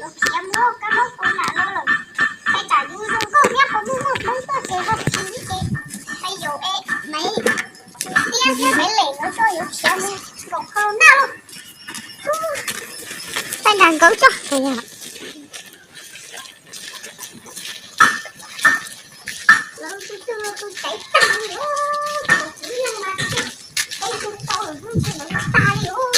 Yuav khiav mus kab mob kaus lam no lawm. Peb tsam yus zoo nkauj thiab qhov muaj muaj Hmoob tuaj ces ho tsis ces peb yuav es Maiv Tiab thiab Maiv Leem nkawd tuaj yuav khiav mus nkaum qhov naj lawm. Tab nrag nkawd tso. Lawv tus twg los tus caiv tag li os, tus txiv neej mas tsis tau lawm, hnub twg lawv tag li os.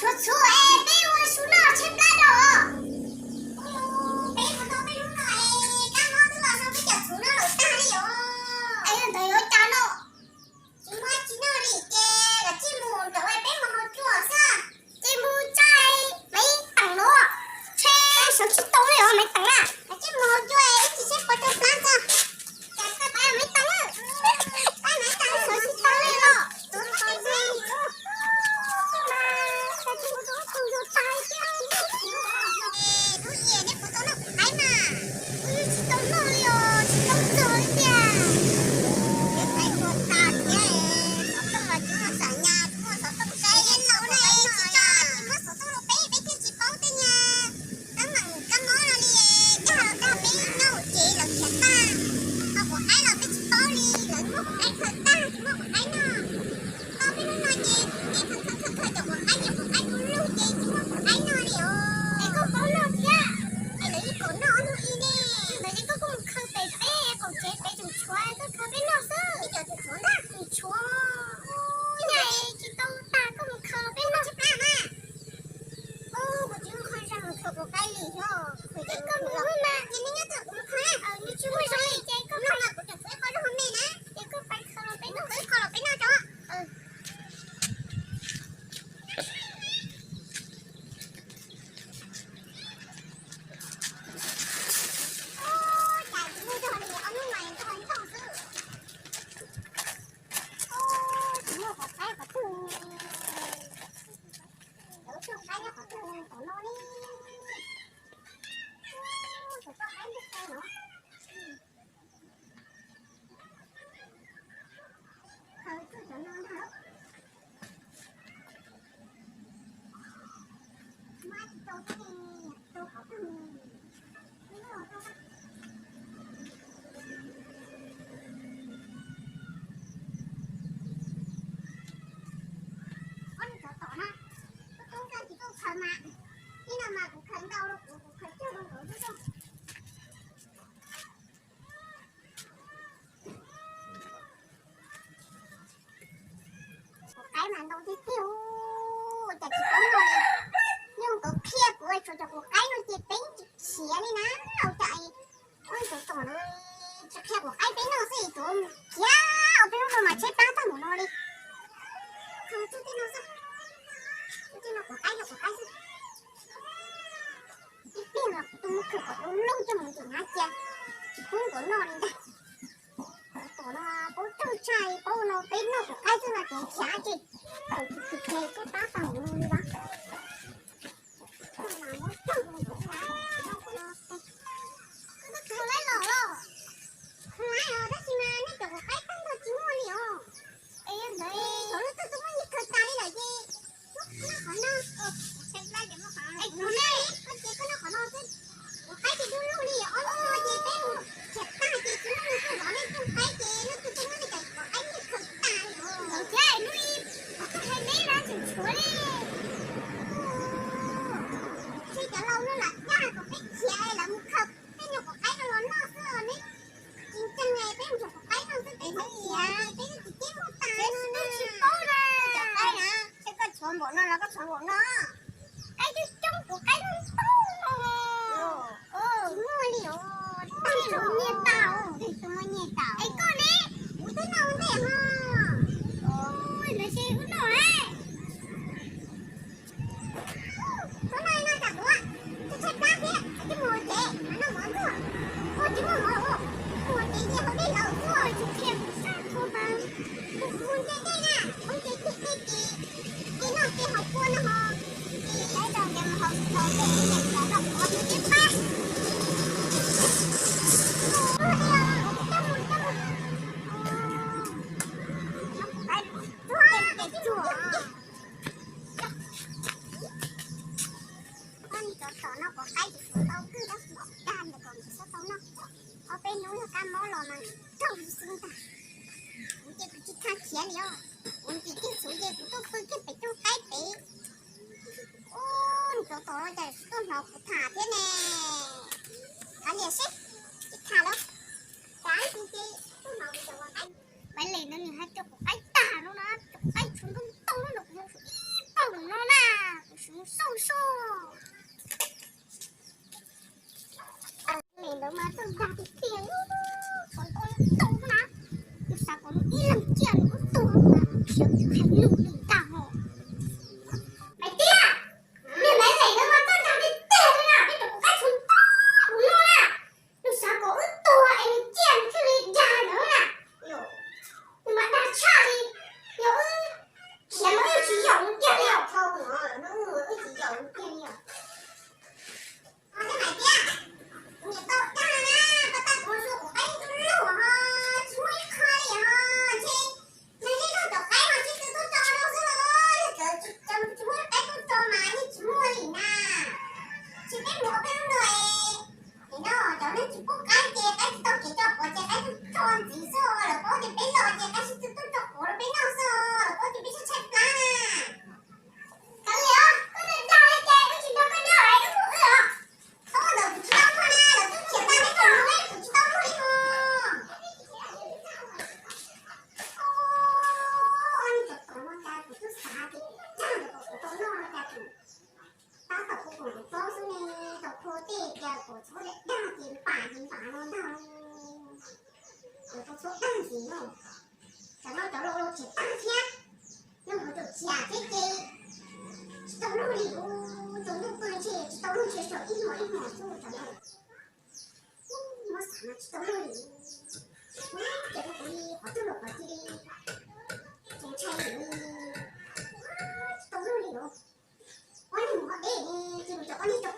Txhuv txhuv es peb ua su noj tshaib plab rau. Peb mus tau peb hnub no es kab mob twb los so peb cov txhuv no lawm tag li os. Es yog ntawd yuav cas no? Tsis muaj tsis noj li ces kav tsij mus nraud peb mus haus cua xwb. Ces mus tsa Maiv Teem no, tshe sawv tsis tau li os Maiv Teem na. Kav tsij mus haus cua ib tsam seb puas tau plab tso. Cas koj pab Maiv Teem, pab Maiv Teem sawv tsis tau li los. Khaws mas, ib no mas kuv khaws ntau rau kuv, kuv khaws tsawg rau nkawd xwb. Kuv qaib mas ntau tiag tiag, cas tsis paub noj li. Yog nkawd qhia kuv tsuas cov kuv qaib no ces peb tsis khiav li na, ua cas ua tus tom no tsis qhia kuv qaib peb noj xwb, tus khiav peb lub no mas tsheb plab tag mus no li. Txog tej no xwb, tej no kuv qaib yog kuv qaib xwb. Ib pliag no kuv tuaj muab khaws kom du lug coj mus ntim hnab cia, tsis pub nkawd noj li ntag. Tom no paub tsuj tshaj paub no peb noj kuv qaib xwb no ces khiav ces, thaum tsis tus hle tsheb plab tag mus no li as. Tab sis mas nej cov kuv qaib tag nrho tsis muaj li os. Thaum lub twg twb muab nyiag kawg tas li lawm ces muab qhov no, kuv ne, koj ces koj noj qhov no xwb. Kuv qaib ces du lug li, ob lub no ces peb mus khiav tag ces tsis muaj nws tuaj zov nej cov qaib ces lub twg twb muab nej cov kuv qaib nyiag kawg tas li os. Ntawd thiab hnub ib, koj hais neb na tseem tshuav li. Ntshe cov laus no lam dag kom peb khiav lawv mus khaws peb nyuag kuv qaib no los noj xwb os, neb tsis ntseeg peb mus nrhiav kuv qaib noj xwb peb txhob khiav, peb tsis teb muag tas no na. Tsis paub na, cov qaib na, seb koj tshuav npaum no los koj tshuav npaum no. Qaib coob coob, kuv qaib ntau ntau no. Tsis muaj li os, tag tus nyiag tau, tus muaj nyiag tau. Es koj ne? Kuv twb noj ua ntej ho. Ntawd ces wb noj. Tuaj noj no tsam kuv tshaib plab thiab, twb mus ua tsev mas noj mov ntxuag. Ua tsis muaj mov ua, mus ua tsev ces haus dej laus xwb, tsis qhia kuv sab txhua mas. Kuv mus nce dej na, ua nce dej dej ces, ces noj ces haus kua no ho, ces saib rau ces mus haus tsis tau ces ces los rau kuv ua tus tib pab. Koj niag tsov tom no kuv qaib tsis tau kwj tab sis dag ntawm kom tsis txhob tau noj. Ob peb hnub yog kab mob los mas raug xwb ntag. Kuv ces kuv tsis tshua khiav li os. Kuv ntim kiag txhuv ces kuv tuaj pw kiag pem rooj qaib pem. Ub, niag tsov tom no cas tsis tuaj hnov kuv tham thiab ne. Kav liam seb, tsis tham lawm. Kav liam ces tuaj hnov kuv cov kuv qaib. Maiv Lis no nws hais rau kuv qaib tag no na, kuv qaib tshuav ntau ntau no kuv mus ib paug no na, kuv sim mus xauj xauj. Lis ntawd mas txawj dag tiag tiag, tshuav ntau ntau na. Kuv xav kom nws ib leeg ciaj nws ub tug mas sawv hais lus li ntag ho. Hais tiag, niag Maiv Lis ntawd mas txawj dag tiag tiag li na, peb cov kuv qaib tshuav ntau ntau no na. Nws xav kom wb tuag es nws ciaj nws thiaj li dag ntawd na. Nws mas dag tshaj li, yog wb khiav mas wb tsis yaum nws kiag li os. Wb tsis yaum nws kiag li os. Os, neb hais tias, kuv niam tau dag na, pab tab kuv ua kuv qaib ntsuj lug ho, tsis muaj ib qho li ho, ntshe nws yeej nrog cov qaib mas sib tw tuaj tso rau xwb los, yog txawm tsis muaj qaib tuaj tso mas yeej tsis muaj li na. Ntshe peb mus ua peb lub no es, no cov neeg tsis pub qaib ces qaib tsis tau kev tso quav ces qaib tuaj tso ntxiv xwb, lawv paub tias peb los ces qaib sib tw tuaj tso quav rau peb noj xwb, lawv paub tias peb tshaib tshaib plab na. Kav liam, koj dag li ces wb tsis nrog koj nyob lawm, wb mus wb os. Thaum ntawd kuv tsis tau tuaj na, lawv twb khiav tag peb tso lawm, kuv tsis tau tuaj li os. Ua li cov tom no cas kuv twb xav tias dag ntawd kom kuv tau noj no cas kuv tab tom kuv koom kuv txob xwb ne, tau phua tej cas kom txhob dag ces npam ces npam no ntag. Kuv tau txhob dag ntxiv no. Tsam no cov laus laus khiav tag thiab, nws ho tseem khiav thiab ces tsis tau luag li, ua tsaus ntuj pw ntshe tsis tau luag, ntshe saum ib hmos ib hmos xwb tsam no. Muab xav mas tsis tau luag li. Ces kuv li qhov twg los qhov cia li, tseem ntshai li, tsis tau luag li os. Ua li mus ho deb ces mus cov qhov niag cov